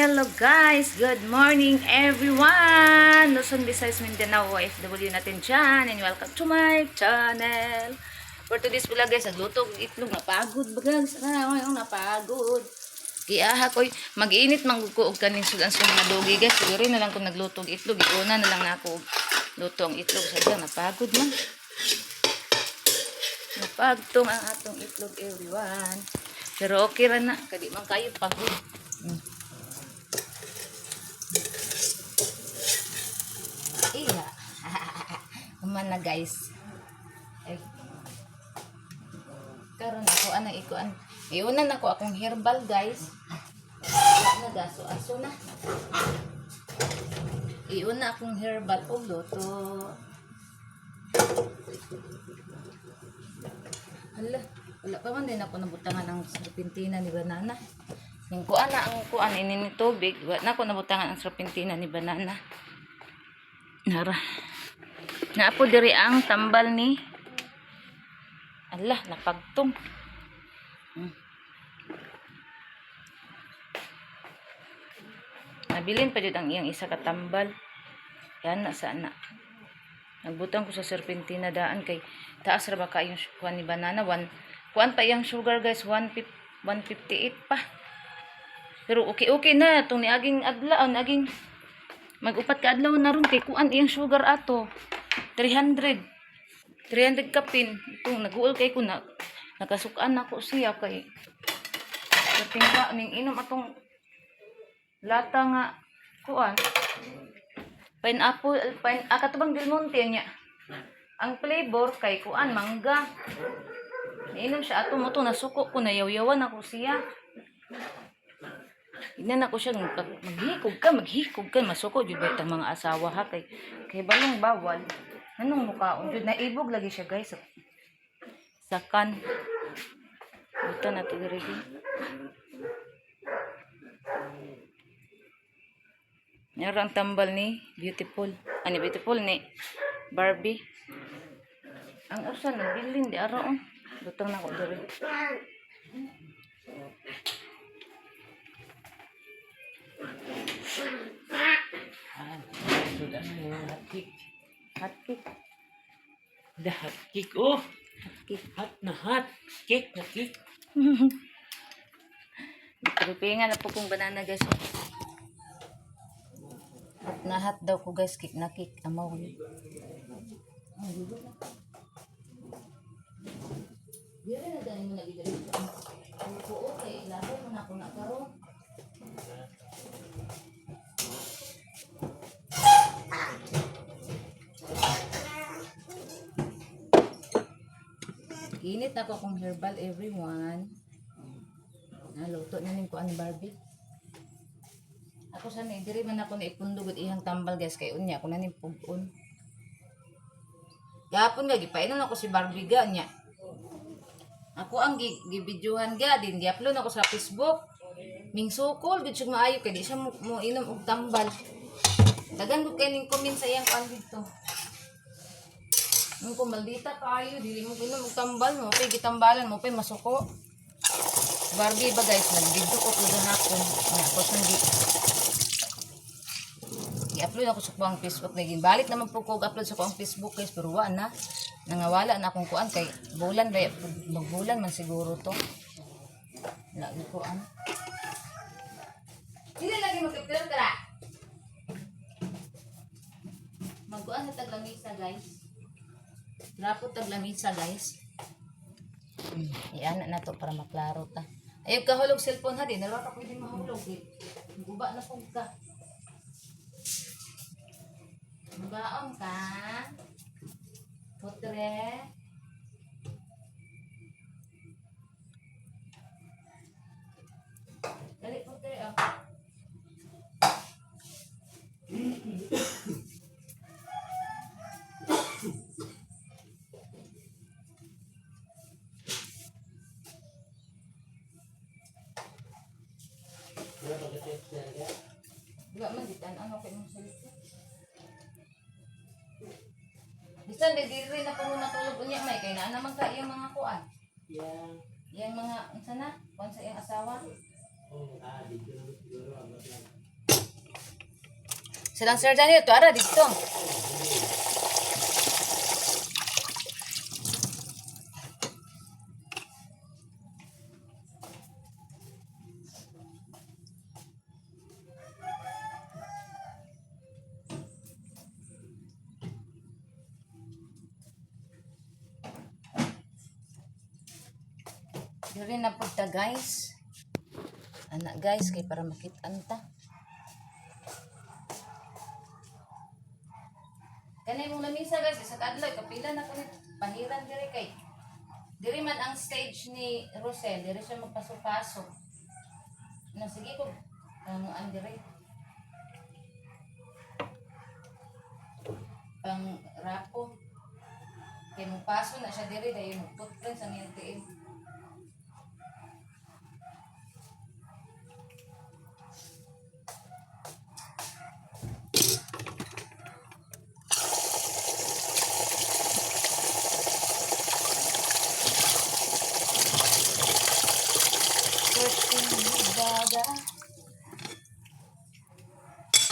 Hello guys! Good morning, everyone! Luzon, Visayas, Mindanao, OFW natin dyan, and welcome to my channel! For today's vlog, guys, nagluto og itlog. Napagod ba, guys? Ah, ay, napagod. Giaha ko, mag-init man gud ko og kaning sudan sa mga dogi, guys. Siguro na lang kung nagluto og itlog, iuna na lang na ako og luto ang itlog. Sadyang napagod man. Napagtong ang atong itlog, everyone. Pero okay ra na, kadi man kayo pagod. Iya. Human na, guys. Ay. Karon ako anang ikuan. Iunan ako akong herbal, guys. Wala na gaso aso na. Iuna akong herbal o luto. Hala, wala pa man din ako nabutangan ang serpentina ni banana. Yung kuan na ang kuan ini ni tubig, wala na ako nabutangan ang serpentina ni banana. Nara. Naapo diri ang tambal ni. Allah, napagtong. Nabilin pa jud ang iyang isa ka tambal. Yan na sa na. Nagbutang ko sa serpentina daan kay taas ra ba kayong kuan ni banana one kuan pa iyang sugar, guys, 150, 158 pa. Pero okay okay na tong niaging adlaw, niaging mag-upat ka adlaw na ron kay kuan iyang sugar ato 300. 300 kapin. Itong naguol kay ko na nakasukaan nako siya kay tingka ning inom atong lata nga kuan pineapple pine ah, kato bang Del Monte niya ang flavor kay kuan mangga. Niinom siya ato mo to, nasuko ko, nayawyawan ako siya. Tignan ako siya, maghikog ka, maghikog ka, masuko jud ba itang mga asawa ha, kay kay balong bawal. Anong mukhaon jud naibog lagi siya, guys, sa kan. Buta na to diri. Nyara ang tambal ni Beautiful. Ani Beautiful ni Barbie. Ang usa nagbilin di araw. Oh. Butang na ko diri. Ah, sudah hot cake. Hot cake. The hot cake. Oh, Hot cake. Hot na hot. Cake na cake. Prepare na po kong banana, guys. Hot na hot daw ko, guys, cake na cake. Amaw ko yun. Dire na dahil mo nagidali. Ang okay, labo mo na ako na karon. Init ako akong herbal, everyone. Naluto na ning kuan Barbie. Ako sa ni diri man ako na ipundugod ihang tambal, guys, kay unya ako na ning pug-on. Gapon nga gipainom ako si Barbie ga nya. Ako ang gibidyuhan ga din gi-upload ako sa Facebook. Ming sukol gud siya maayo kay di siya mo inom og tambal. Dagan ko kay ning comment sa iyang kuan didto. Nung ko maldita kayo, dili mo inom og tambal mo, kay gitambalan mo pay masuko. Barbie ba, guys, nag-video ko kagahapon. Nya ako sang i-upload ako sa kuang Facebook. Naging balik naman po ko upload sa kuang Facebook, guys, pero wa na. Nangawala na akong kuan kay bulan ba, magbulan man siguro to. Lagi ko an. Hindi lagi magkapil tara. Magkuan sa taglamisa, guys. Drapo taglamisa, guys. Iana na to para maklaro ta. Ayaw kahulog cellphone ha, di na ka pwede mahulog eh. Guba na pug ka. Mabaon ka. Potre. Dali, potre oh. Wala man ditan ano kay imong cellphone. Bisan di diri na ko muna tulog unya may kay naa naman ka iyang mga kuan. Yeah. Iyang mga unsa na? Kuan sa iyang asawa. Oh, ah, dito naman siguro. Abot lang. Silang Sir Daniel, tuara dito. Diri na pud ta, guys. Ana guys, kay para makit-an ta. Kanay mong lamisa guys, isa ka adlaw kapila na kani pahiran diri kay diri man ang stage ni Rosel, diri siya magpaso-paso. Na sige ko ano diri. Pang rapo. Kay mo paso na siya diri dayon mo footprints ang iyang tiil. Searching baga.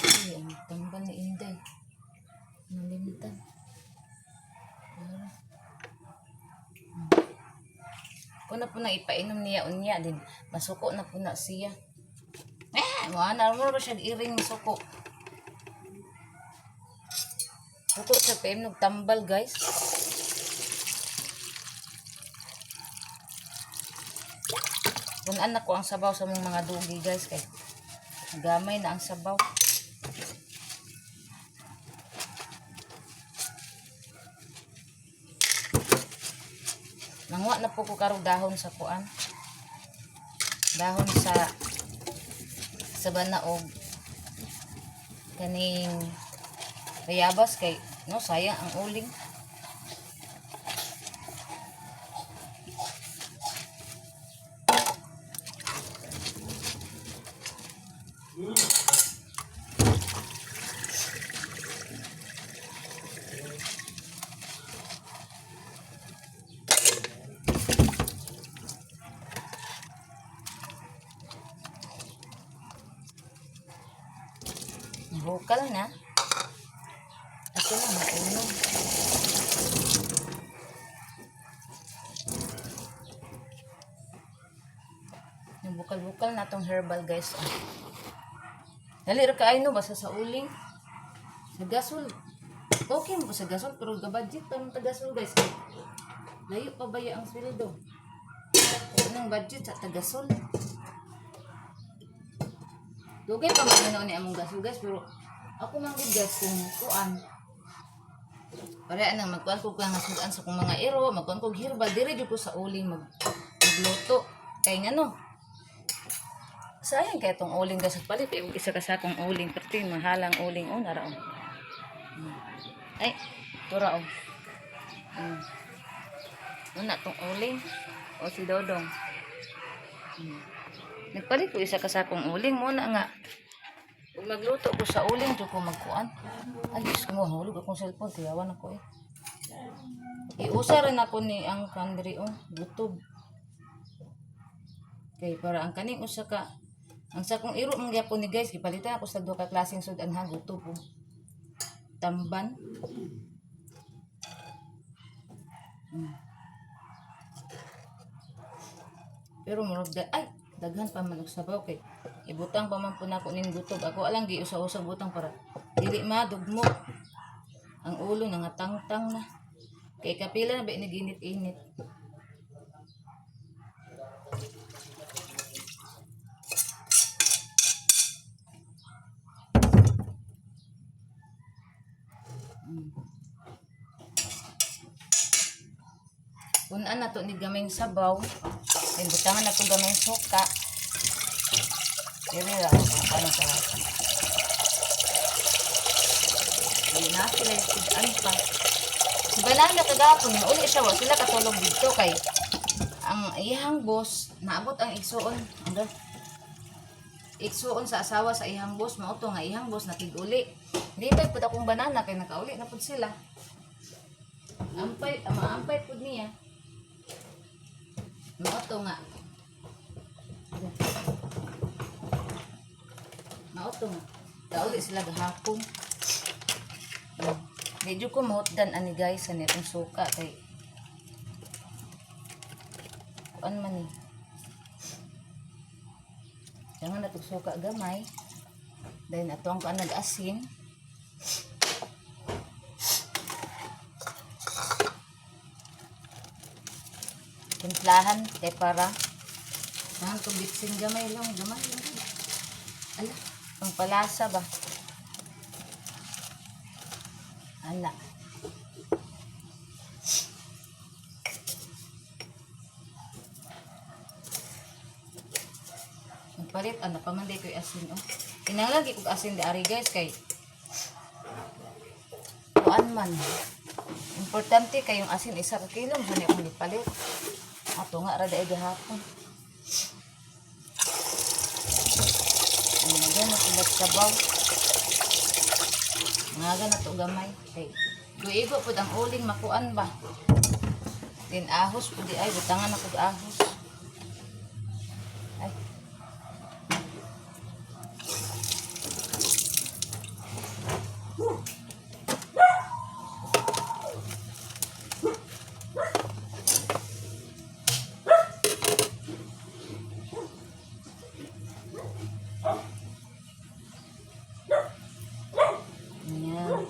Ay, ang tambal ni Inday. Nalimtan. Para. Ko na po na ipainom niya unya din. Masuko na po na siya. Eh, mo na mo ba siya iring masuko. Suko sa PM nagtambal, guys. Punan na ko ang sabaw sa mga dugi guys kay gamay na ang sabaw. Manguha na po ko karong dahon sa kuan. Dahon sa banaog kaning bayabas kay no sayang ang uling. Bukal na. Ako na maunog. Yung bukal-bukal na tong herbal guys. Ah. Dali ra kaayo no basta sa uling. Sa gasol. Okay mo sa gasol pero gabudget pa man ta gasol guys. Kay layo pa ba ya ang sweldo? Anong budget sa tagasol? Dugay pa man ganoon ni among gasol guys pero ako man gud guys kung kuan. Para anang magkuan ko nga sudan sa kong mga iro, magkuan ko herbal dire jud ko sa uling magluto. Kay ngano? Sayang kay tong uling guys at palit og isa ka sakong uling perti mahalang uling oh nara oh. Ay, tura oh. Una tong uling o si Dodong. Nagpalit ko isa ka sakong uling mo na nga. Ug magluto ko sa uling jud ko magkuan. Ay, Diyos ko, mahulog akong cellphone. Tiyawan ako eh. Iusa rin ako ni ang kandri oh, gutob. Kay para ang kaning usa ka ang sakong iro man gyapon ni guys, gipalitan ako sa duha ka klaseng sudan ha, gutob oh. Tamban. Pero murag da ay daghan pa man og sabaw kay ibutang pa man po nako ning gutob. Ako alang giusa-usa butang para dili madugmo. Ang ulo nangatangtang na. Kay kapila na ba iniginit-init. Punan na to ni gamayng sabaw. Then butangan na to gamayng suka. Dili ra ako kung ano sa. Dili na sila yung tigaan pa. Si Banana kagapon, uli siya, wa sila katulog dito kay ang iyang boss, naabot ang igsuon. Ano? Igsuon sa asawa sa iyang boss, mao to nga iyang boss nakig-uli. Lipay pud akong banana kay nakauli na pud sila. Ampay, maampay pud niya. Mao to nga. Mao to nga. Gauli sila gahapon. Medyo ko mahutdan ani guys ani atong suka kay kuan man ni. Jangan na suka gamay. Then ato ang kuan nag-asin. Timplahan kay para Jangan to bitsin gamay lang, gamay lang. Ala, ang palasa ba? Ana. Nagpalit, ano pa man di ko'y asin, oh. Kinalagi kog asin di ari guys, kay kuan man. Importante kayong asin, 1 ka kilo, mo na akong gipalit. Ato nga, ra daig gahapon. Ano na dyan, matilag sabaw. Nga na to gamay. Kay, igo pod ang uling makuan ba? Din ahos pud di ay butangan ako og ahos. Ay. Ayan.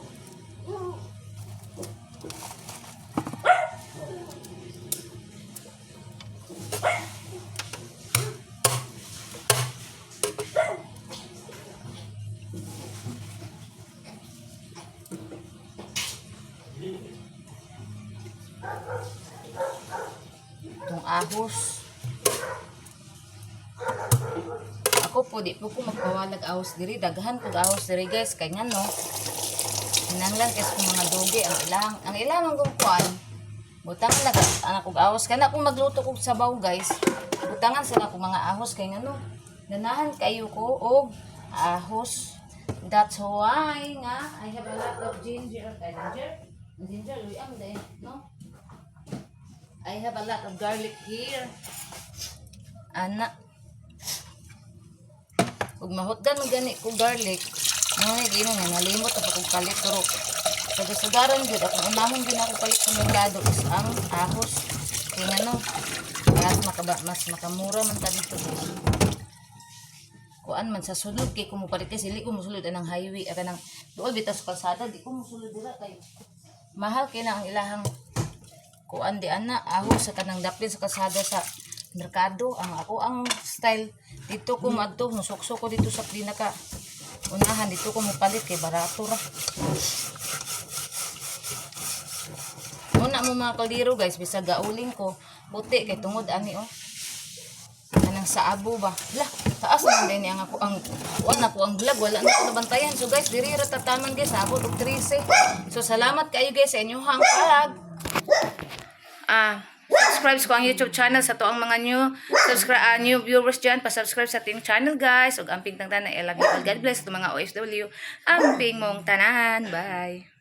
Itong ahos. Ako po, di po ko magpawalag ahos diri. Daghan kog ahos diri guys. Kay nga no, hinanglan kasi kung mga dogi ang ilang ang kuan butang lang anak kog ahos kana kung magluto kog sabaw guys, butangan sila kog mga ahos kay ngano ganahan kayo ko og ahos. That's why nga I have a lot of ginger. Kay ginger ginger luy am day no. I have a lot of garlic here, ana. Ug mahutdan man gani ko garlic. Mo ni gino nga nalimot ako kog palit, pero sa kasagaran gyud akong unahon gyud ako palit sa merkado is ang ahos. Kay ngano mas makaba, mas makamura man ta dito guys. Kuan man sa sulod kay kung mopalit kay sili ko mosulod anang highway kanang duol bitaw sa kalsada, di ko mosulod dira kay mahal kay na ang ilahang kuan di ana ahos sa kanang daplin sa kalsada sa merkado. Ang ako ang style dito ko madto musukso ko dito sa pinaka unahan, dito ko mopalit kay barato ra. Muna mo mga kaldero guys, bisag gauling ko puti kay tungod ani oh anang sa abo ba lah taas man din ang ako ang kuan ako ang vlog, wala na ko nabantayan. So guys, diri ra tataman guys, abot og 13. So salamat kayo guys sa inyong pag subscribe ko ang YouTube channel sa to ang mga new subscribe new viewers dyan, pa-subscribe sa ating channel guys. Ug amping tang tanan, I love you all. God bless to mga OFW. Amping mong tanan. Bye.